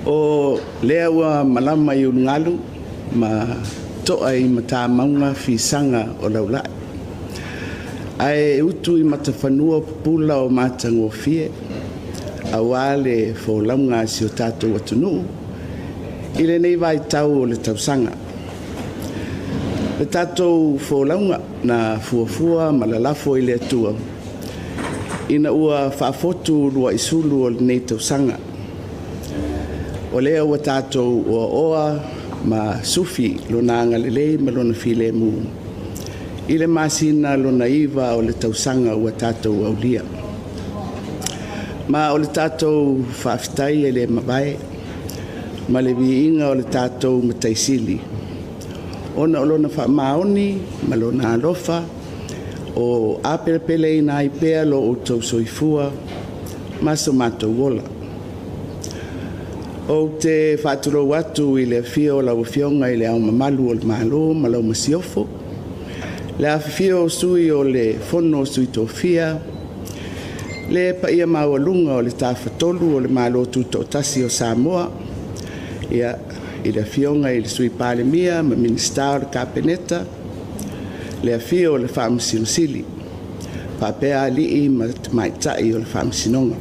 O lea ua malama i ulugalu ma toa i matamauga fisaga o laulai, ae utu i matafanua pupula o matagofie aua le folauga a si o tatou atunuu i lenei vaitau o le tausaga. Le tatou folauga na fuafua ma lalafo i le Atua ina ua faafotu luaisulu o lenei tausaga. O lea ua tatou oaoa ma sufi Lona agalelei ma Lona filemu i le masina lona iva o le tausaga ua tatou aulia. Ma o le tatou faafetai e le mavae ma le viiga o le tatou Matai Sili, ona o Lona faamaoni ma Lona alofa o apelepeleina ai pea lo outou soifua ma so matou ola. Ou te faatulou atu i le afio o lau Afioga i Le Ao Mamalu o le Malo ma lau Masiofo, le afifio o Sui o le Fono a Sui Tofia, le paia maualuga o le Tafatolu o le Malo Tutoatasi o Samoa, i le Afioga i le Sui Palemia ma Minisita o le Kapeneta, le afio o le Faamasino Sili, faapea alii ma tamaitai o le Faamasinoga.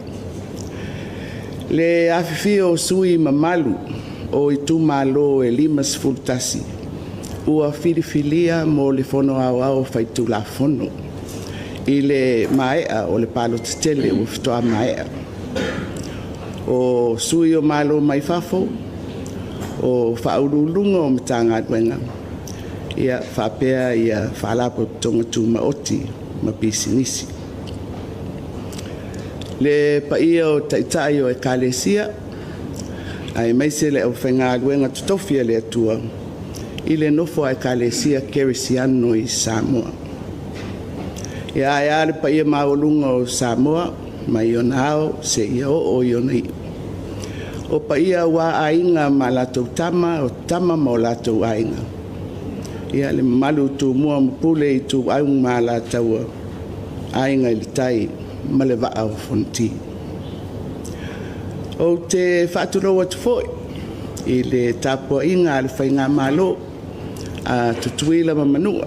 Le afifio o sui usufono mamalu o itumalo e 51 ua filifilia mo le Fono Aoao Faitulafono i le maea o le palota tele ua faatoa maea. O sui o Malo mai fafo, o Faauluuluga o Matagaluega faapea Faalapotopotoga Tumaoti ma Pisinisi. Le paia o Taitai o Ekalesia aemaise le aufaigaluega totofi a le Atua i le nofo a Ekalesia Kerisiano i Samoa. Ia, ae a le paia maualuga o Samoa mai ona ao seia oo i ona iu. O paia aua Aiga ma latou Tama, o Tama ma o latou Aiga, ia le mamalu i Tumua ma Pule, Ituau ma Alataua, Aiga i le Tai ma le Vaa o Fonoti. Ou te faatulou atu foi i le tapuaiga a le Faigamalo a Tutuila ma Manua,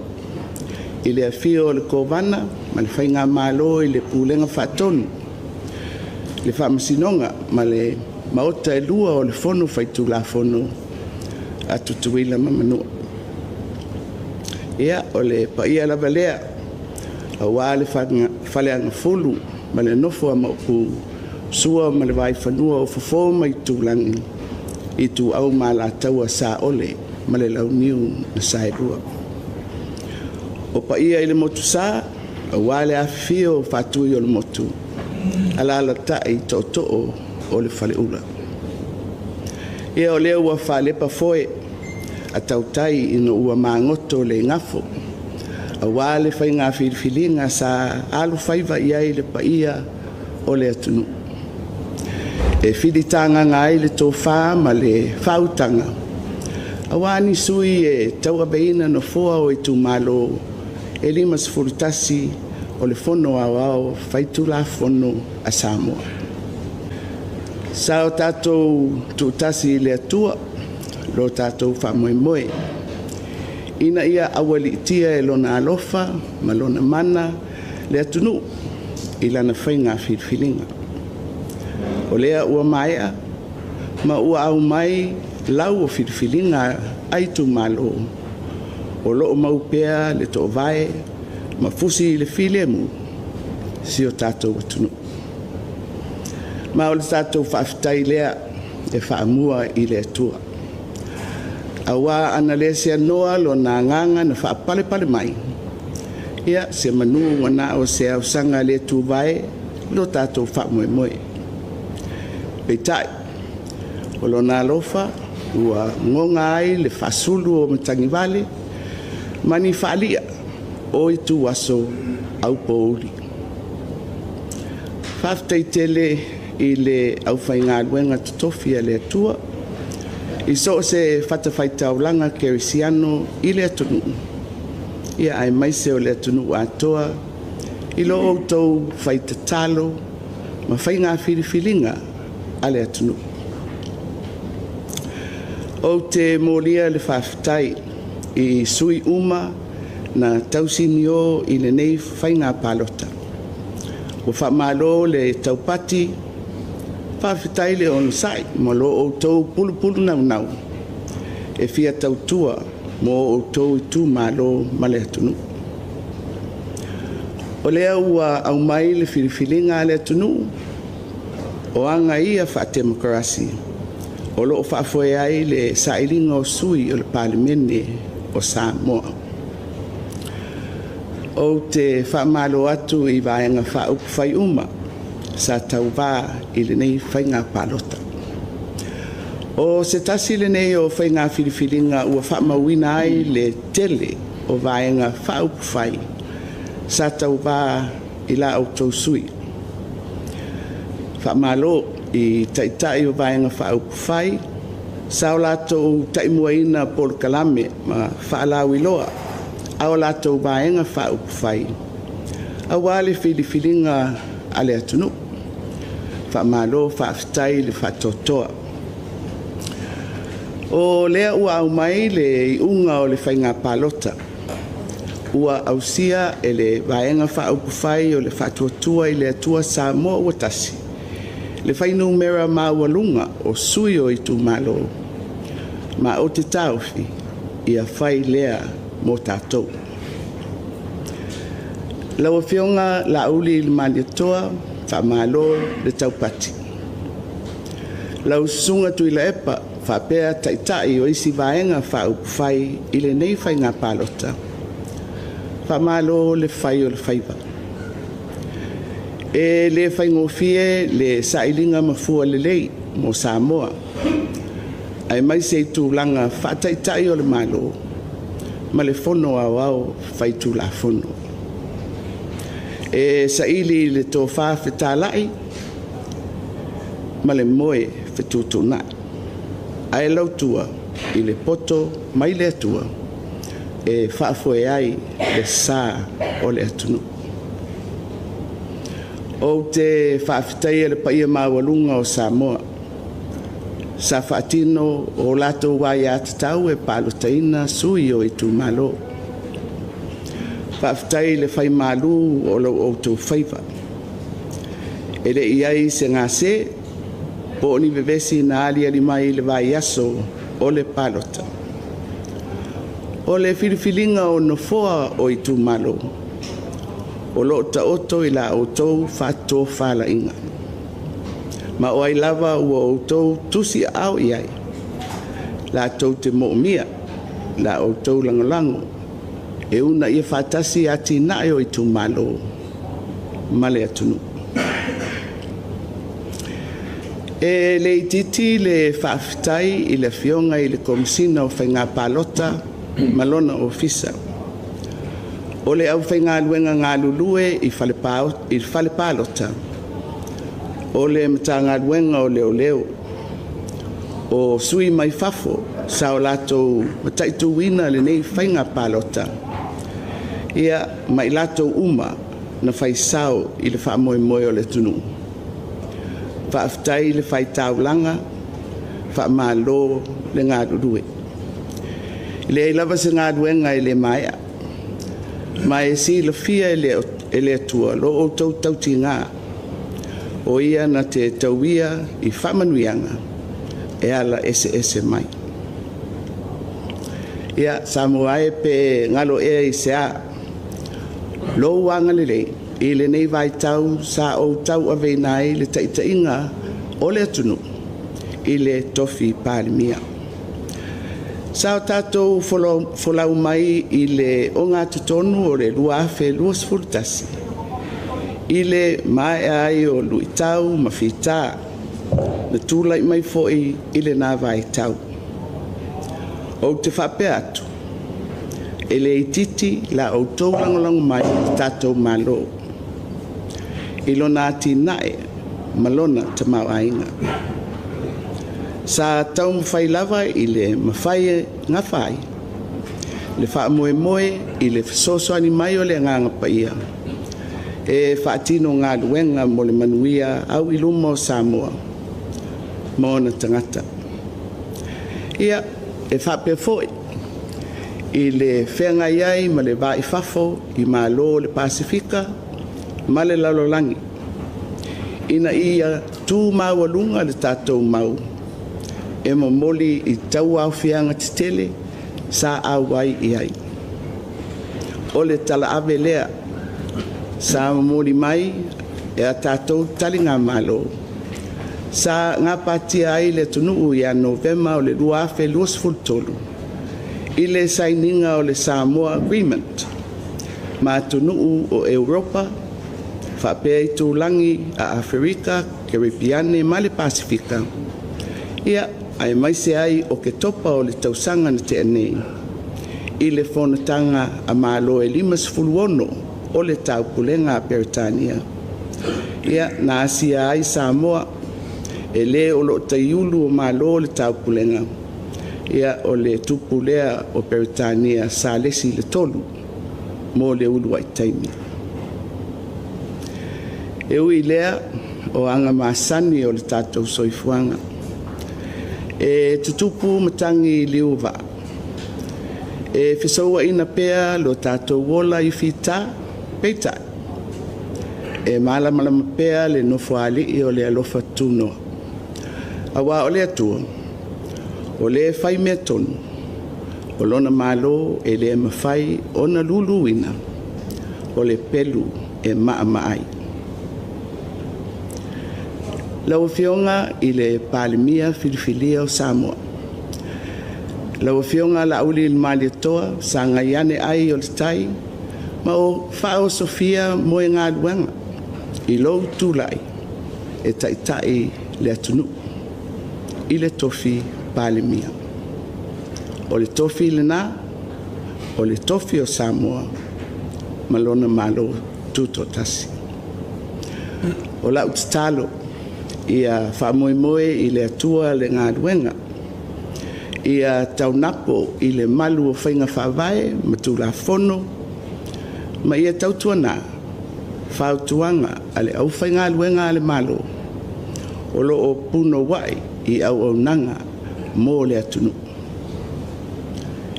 i le afio o le Kovana ma le Faigamalo i le Pulega Faatonu, le Faamasinoga ma le Maota e lua o le Fono Faitulafono a Tutuila ma Manua. Ia, o le paia lava lea aua le Faleagafulu ma le nofo a Maopu, Sua ma le Vaifanua o Fofo ma Aitulagi, Ituau ma Alataua, Saole ma le Launiu na Saelua. O paia i le Motusa aua le afifio o Faatui o le Motu, alaalatai tootoo o le Faleula. Ia o lea ua faalepa foe a tautai ina ua magoto le igafo aua le faiga filifiliga sa alofaiva i ai le paia o le atunuu e filitagaga ai le tofa ma le faautaga aua ni sui e tauaveina nofoa o itumalo e 51 o le Fono Aoao Faitulafono a Samoa. Sa o tatou tuutasi i le Atua lo tatou faamoemoe, ina ia aualiitia e Lona alofa ma Lona mana le atunuu i lana faiga filifiliga. O lea ua maea ma ua aumai lau o filifiliga a itumalo, o lo o mau pea le toovae ma fusi le filemu si o tatou atunuu. Ma o le tatou faafetai lea e faamua i le Atua, aua ana le seanoa Lona agaga na faapalepale mai, ia semeamanu ua na o se ausaga le tuvae lo tatou faamoemoe. Peitai, o Lona alofa ua goga ai le faasulu o matagivale ma ni faali'a o ituaso aupouli. Faafetai tele i le aufaigaluega totofi a le Atua i so o se fatafaitaulaga kerisiano i le atunuu, aemaise o le atunuu atoa i lo outou fai tatalo ma faiga filifiliga a le atunuu. Ou te molia le faafetai i sui uma na tausinio i lenei faiga palota. Ua faamalo le taupati, faafetai le onosai ma lo outou pulupulunaunau e fia tautua mo outou itumalo ma le atunuu. O lea ua aumai le filifiliga a le atunuu, o aga ia faatemokarasi o lo o faafoe ai le sailiga o sui o le Palemene o Samoa. Ou te faamalo atu i Vaega Faaupufai uma sa tauva i lenei faiga palota. O se tasi lenei o faiga filifiliga ua faamauina ai le tele o Vaega Faaupufai sa tauva i la outou sui. Faamalo i Taitai o Vaega Faaupufai sa o latou taimuaina polokalame ma faalauiloa a o latou Vaega Faaupufai aua le filifiliga a le atunuu. Faamalo faafetai le faatoatoa. O lea ua aumai le iuga o le faiga palota ua ausia e le Vaega Faaupufai o le Faatuatua i le Atua Samoa ua Tasi le fuainumera maualuga o sui o itumalo, ma ou te taofi, ia fai lea mo tatou. Lau Afioga Laauli Malietoa, faamalo le taupati. Lau Susuga Tuilaepa faapea Taitai o isi Vaega Faaupufai i lenei faiga palota, faamalo le fai o le faiva. E le faigofie le sailiga mafua lelei mo Samoa, aemaise i tulaga faa-Taitai o le Malo ma le Fono Aoao Faitulafono. E saili i le tofa fetalai ma le moe fetuutuunai, ae lautua i le poto mai le Atua e faafoe ai le sa o le atunuu. Ou te faafetaia le paia maualuga o Samoa sa faatino o latou aiatatau e palotaina sui o itumalo. Faafetai le faimalu o lo outou faiva. E le i i ai se gase po o ni vevesi na aliali mai i le vaiaso o le palota. O le filifiliga o Nofoa o itumalo, o lo o taoto i la outou faatofalaiga, ma o ai lava ua outou tusiaao i ai latou te moomia la outou lagolago e uunaia faatasi atinae o itumalo ma le atunuu. E le itiiti le faafetai i le Afioga i le Komesina o Faiga Palota ma lona Ofisa, o le aufaigaluega galulue i fale palota, o le Matagaluega o Leoleo, o sui mai fafo sa o latou mataituina lenei faiga palota, ia ma i latou uma na fai sao i le faamoemoe o le atunuu. Faafetai le fai taulaga, faamalo le galulue. E leai lava se galuega e le maea, ma e silafia e le Atua lo outou tautiga, o Ia na te tauia i faamanuiaga e ala eseese mai. Ia, Samoa e, pe galo ea i se a lou agalelei i lenei vaitau sa ou tauaveina ai le taitaiga o le atunuu i le tofi Palemia. Sa o tatou folau mai i le ogatotonu o le 2021 i le maea ai o luitau ma fita na tulai mai foi i lena vaitau. Ou te faapea atu, e le itiiti la outou lagolago mai i le tatou Malo i lona atinae ma lona tamaoaiga. Sa taumafai lava i le mafai e gafa ai le faamoemoe i le fesoasoani mai o le Agaga Paia e faatino galuega mo le manuia auiluma o Samoa ma ona tagata. Ia, e faapea foi i le feagai ai ma le va i fafo i Malo o le Pasefika ma le lalolagi, ina ia tu maualuga le tatou mau e momoli i tauaofiaga tetele sa auai i ai. O le talaave lea sa momoli mai e a tatou taligamalo sa gapatia ai le atunuu ia Novema o le 2023 i le sainiga o le Samoa Agreement ma atunuu o Europa faapea itulagi a Aferika, Kerepiane ma le Pasefika, ia, aemaise ai Oketopa o le tausaga na tea nei i le Fonotaga a Malo e 56 o le Taupulega a Peretania, ia, na asia ai Samoa e le o lo o taiulu o Malo o le Taupulega, ia, o le tupu lea o Peretania Salesi III mo le uluai taimi. E ui i lea, o aga masani o le tatou soifuaga, e tutupu matagi i liu o vaa, e fesouaina pea lo tatou ola i fita, peitai, e malamalama pea le Nofoalii o le alofa tunoa, aua o le Atua, o le fai mea tonu, o Lona Malo e le mafai ona luluina, o le pelu e maamaai. Lau Afioga i le Palemia Filifilia o Samoa, lau Afioga Laaulialemalietoa Sagaiane ai o le Tai, ma o faaosofia moegaluaga i lou tulai e taitai le atunuu i le tofi Palemia. O le tofi lena, o le tofi o Samoa ma lona Malo Tutoatasi. O lau tatalo, ia faamoemoe i le Atua le galuega, ia taunapo i le malu o faiga faavae ma Tulafono, ma ia tautuana fautuaga a le aufaigaluega a le Malo o lo o punouai i auaunaga mo le atunuu.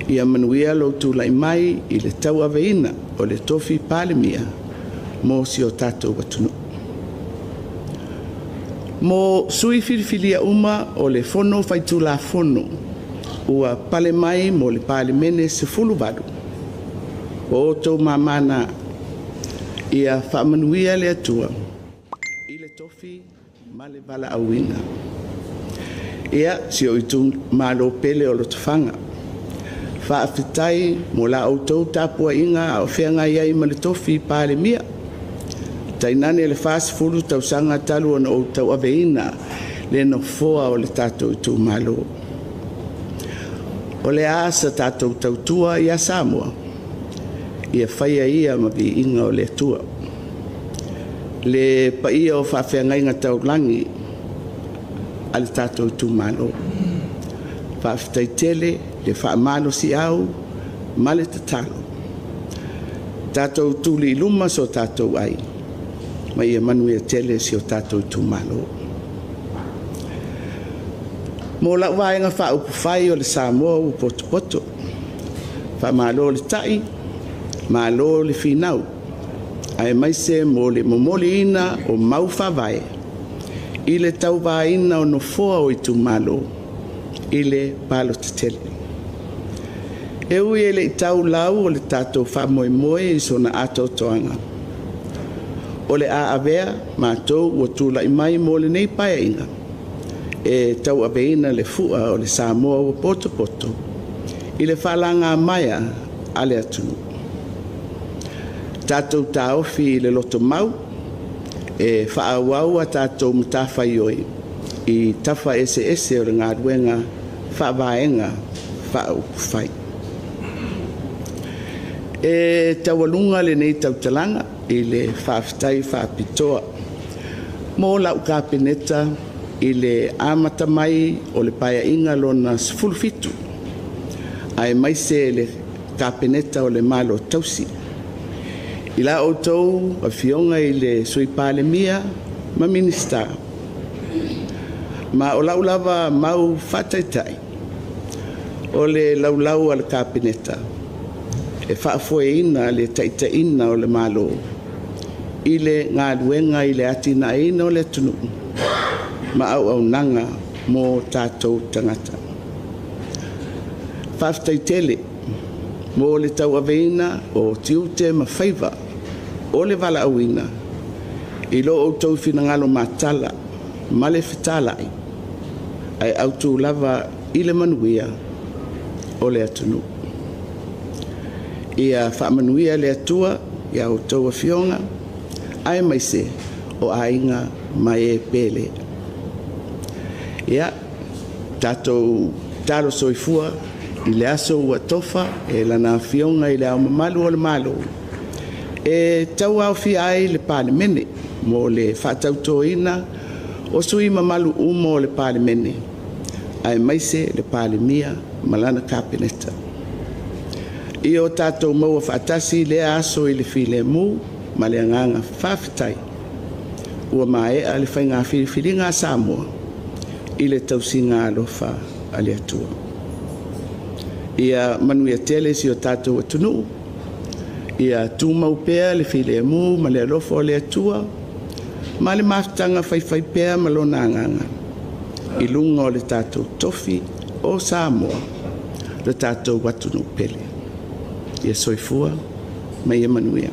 Ia manuia lou tulai mai i le tauaveina o le tofi Palemia mo si o tatou atunuu. Mo sui usufono filifilia uma o le Fono Faitulafono ua pale mai mo le Palemene 18, o outou mama na. Ia faamanuia le Atua i le tofi ma le valaauina. Ia, si ou itumalo pele o Lotofaga, faafetai mo la outou tapuaiga a o feagai ai ma le tofi Palemia, tainane le 40 tausaga talu ona ou tauaveina le Nofoa o le tatou itumalo. O le a sa tatou tautua ia Samoa? Ia faia ia ma viiga o le Atua. Le paia o faafeagaiga taulagi a le tatou itumalo, faafetai tele le faamalosiau ma le tatalo. Tatou tuli i luma so tatou ai, ma ia manuia tele si o tatou itumalo. Mo lau Vaega Faaupufai o le Samoa ua potopoto, faamalo le tai, malo le finau, aemaise mo le momoliina o mau faavae i le tauvaina o nofoa o itumalo i le palota tele. E ui e le i tau lau o le tatou faamoemoe i sona atoatoaga, o le a avea matou ua tulai mai mo lenei Paeaiga e tauaveina le fua o le Samoa ua potopoto i le faalagamaea a le atunuu. Tatou taofi i le lotomau e faaauau a tatou matafaioi i tafa eseese o le galuega faa-Vaega Faaupufai. E taualuga lenei tautalaga i le faafetai faapitoa mo lau Kapeneta i le amata mai o le Paeaiga Lona XVII, aemaise le Kapeneta o le Malo Tausi, i la outou Afioga i le Sui Palemia ma Minisita. Ma o lau lava mau faataitai, O le laulau a le Kapeneta e faafoeina le taitaiga o le Malo i le galuega i le atinaeina o le atunuu ma auaunaga mo tatou tagata. Faafetai tele mo le tauaveina o tiute ma faiva o le valaauina i lo outou finagalo matala ma le fetalai ae autu lava i le manuia o le atunuu. Ia faamanuia le Atua i a outou Afioga aemaise o aiga ma e pele. Ia, tatou talo soifua i le aso ua tofa e Lana Afioga i Le Ao Mamalu o le Malo e tauaofia ai le Palemene mo le faatautoina o sui usufono mamalu uma o le Palemene, aemaise le Palemia ma lana Kapeneta. Ia o tatou maua faatasi lea aso i le filemu ma le agaga faafetai ua maea le faiga filifiliga a Samoa i le tausiga alofa a le Atua. Ia manuia tele si o tatou atunuu, ia tumau pea le filemu ma le alofa o le Atua ma le mafutaga faifaipea ma Lona Agaga i luga o le tatou tofi o Samoa, lo tatou atunuu pele. Ia soifua ma ia manuia.